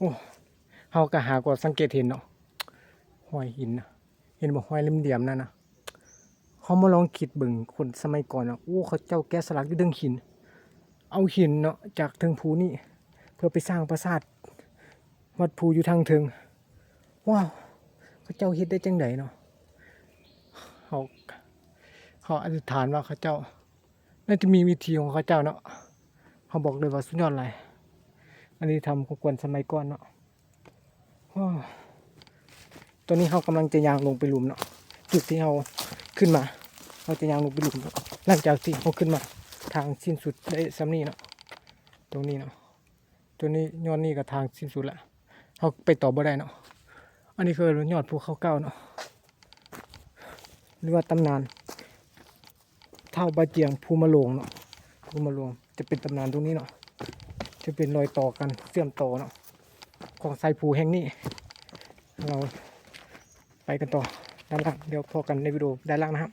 ໂອ້ ເຮົາກໍຫາກໍສັງເກດເຫັນເນາະ ຮອຍຫີນນະ ເຫັນບໍ່ ຮອຍຫຼ່ຽມໆນັ້ນນະ. ເຮົາມາລອງຄິດເບິ່ງຄົນສະໄໝກ່ອນເນາະ ໂອ້ ເຂົາເຈົ້າແກະສະຫຼັກຢູ່ເທິງຫີນ ເອົາຫີນເນາະ ຈາກເທິງພູນີ້ ເພື່ອໄປສ້າງປາສາດວັດພູຢູ່ທາງເທິງ. ວ້າວ ເຂົາເຈົ້າເຮັດໄດ້ຈັ່ງໃດເນາະ? ເຮົາ ເຮົາອະທິຖານວ່າເຂົາເຈົ້າ ໜ້າຈະມີວິທີຂອງເຂົາເຈົ້າເນາະ. ເຮົາບອກເລີຍວ່າສຸດຍອດຫຼາຍ ອັນນີ້ທຳຂອງຄົນສະໄໝກ່ອນເນາະ. ໂອ້ ຕອນນີ້ເຮົາກຳລັງຈະຍ່າງລົງໄປຫຼຸມເນາະ ຈຸດທີ່ເຮົາຂຶ້ນມາ ເຮົາຈະຍ່າງລົງໄປຫຼຸມເນາະ. ຫຼັງຈາກທີ່ເຮົາຂຶ້ນມາ ທາງສິ້ນສຸດໄດ້ສ່ຳນີ້ເນາະ ຕົງນີ້ເນາະ. ຕົງນີ້ ຍອດນີ້ກໍທາງສິ້ນສຸດລະ ເຮົາໄປຕໍ່ບໍ່ໄດ້ເນາະ. ອັນນີ້ຄືຍອດພູເຂົາເກົ່າເນາະ ຫຼືວ່າຕຳນານ ທ້າວບາຈຽງພູມະຫຼວງເນາະ ພູມະຫຼວງ ຈະເປັນຕຳນານຕົງນີ້ເນາະ ຈະເປັນລອຍຕໍ່ກັນ ເຊື່ອມຕໍ່ເນາະ ຂອງຊາຍພູແຫ່ງນີ້. ເຮົາໄປກັນຕໍ່ດ້ານຫຼັງ ດຽວພໍ້ກັນໃນວິດີໂອດ້ານຫຼັງນະ.